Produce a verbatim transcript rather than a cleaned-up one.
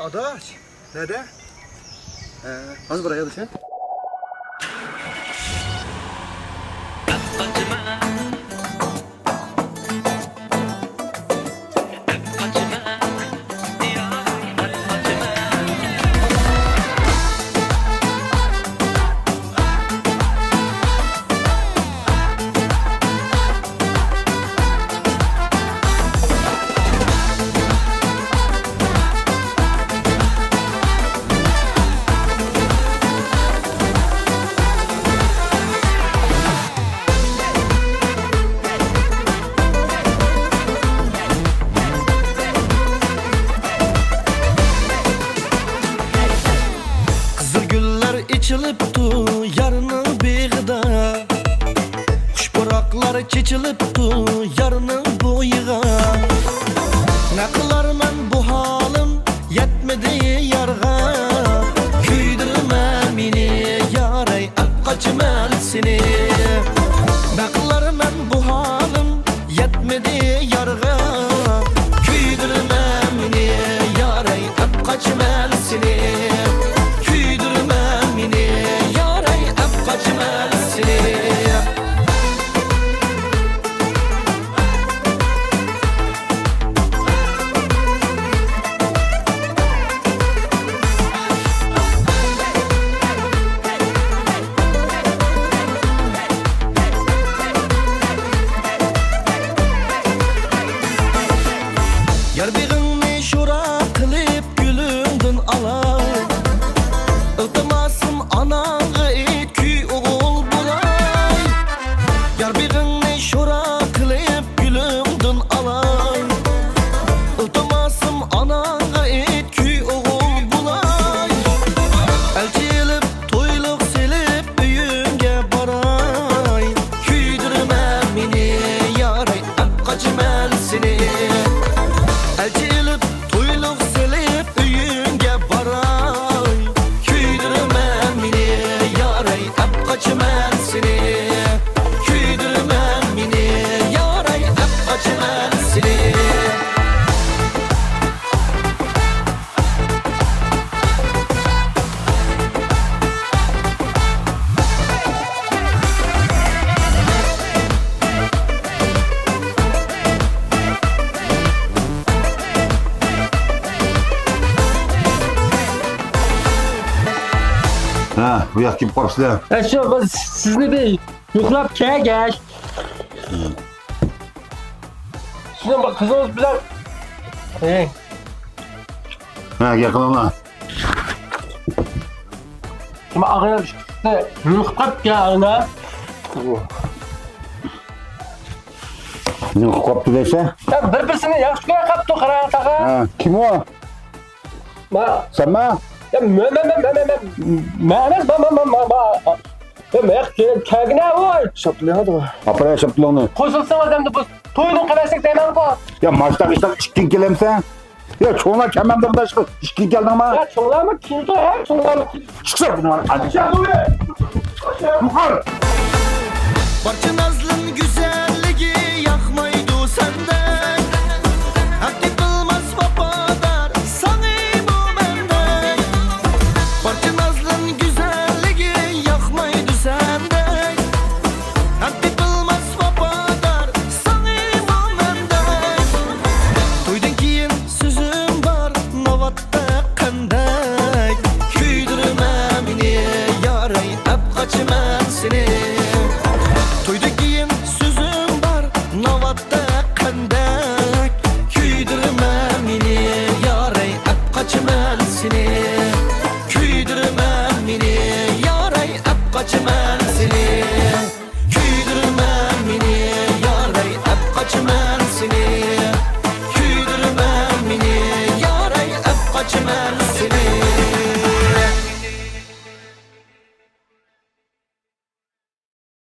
ئاداش، نەدە؟ ھە، ھازىر باراي ئاداش. قىزىل گۈللەر ئېچىلىپتۇ يارنىڭ بېغىدا، خۇش پۇراقلار چېچىلىپتۇ يارنىڭ بويىغا. نە قىلارمەن بۇ ھالىم يەتمىدى يارغا، كۆيدۈرمە مېنى ياراي، ئەپ قاچىمەن سېنى. نە قىلارمەن بۇ ھالىم يەتمىدى يارغا، كۆيدۈرمە مېنى ياراي، ئەپ قاچىمەن سېنى. كۆيدۈرمە مېنى ياراي، ئەپ قاچىمەن سېنى. يار بېغىڭنى شورا قىلىپ گۈلۈڭدىن ئالاي. ئىلتىماسىم ئاناڭغا ئېيت، كۈي ئوغۇل بولاي. يار بېغىڭنى شورا قىلىپ گۈلۈڭدىن ئالاي. ئىلتىماسىم ئاناڭغا ئېيت، كۈي ئوغۇل بولاي. ئەلچى ئېلىپ تويلۇق سېلىپ ئۆيۈڭگە باراي. كۆيدۈرمە مېنى ياراي، ئەپ قاچىمەن سېنى. ئەلچى ئېلىپ تويلۇق سېلىپ ئۆيۈڭگە باراي. كۆيدۈرمە مېنى ياراي، ئەپ قاچىمەن سېنى. كۆيدۈرمە مېنى ياراي، ئەپ قاچىمەن سېنى. ھە، بۇ ياققا كېلىپ قاپسىلەر. ھە، شۇ، بىز سىزنى بىر يوقلاپ كەلگەچ. سىزنىڭ بىر قىزىڭىز بىلەن. ھە. ھە، گەپ قىلىڭلار. شۇ ئاغىنەم ئىككىسى نېمە قىلىپ قاپتىكەن ئاغىنە؟ نېمە قىلىپ قاپتۇ دەيسەن؟ يا بىر-بىرسىنى ياخشى كۆرۈپ قاپتۇ، قاراڭ تاغا. ھە، كىم ئۇ؟ ما. سەنمۇ؟ يا مەن، مەن، مەن، مەن، مەن. مەن ئەمەس، ما، ما، ما، ما، ما. يا مەن كەلگىنە، ۋاي. شاپتۇلى ھەدە. ئاپىرە شاپتۇلۇڭنى. قوشۇلسىڭىز ئەمدى بۇ توينىڭ قىلىۋەتسەك دەيمەنغۇ. يا ماشتاق ئىشتاق ئىككىڭ كېلەمسەن؟ يا چوڭلار كەلمەمدىغىدا ئىككىڭ كەلدىڭما؟ يا چوڭلارمۇ كېلىدۇ، ھە، چوڭلارمۇ كېلىدۇ. چىقسا بۇنى مانا. يۇقىرى. بارچە نازلىن گۈزەللىكى ياقمايدۇ سەندەك. ھەق تېپىلماس ۋاپادار ساڭىمۇ مەندەك. بارچە نازلىن گۈزەللىكى ياقمايدۇ سەندەك. ھەق تېپىلماس ۋاپادار ساڭىمۇ مەندەك. تويدىن كېيىن سۆزۈم بار ناۋاتتەك قەندەك. كۆيدۈرمە مېنى ياراي، ئەپ قاچىمەن سېنى. تويدىن كېيىن سۆزۈم بار ناۋاتتەك قەندەك. كۆيدۈرمە مېنى ياراي، ئەپ قاچىمەن سېنى. كۆيدۈرمە مېنى ياراي، ئەپ قاچىمەن سېنى.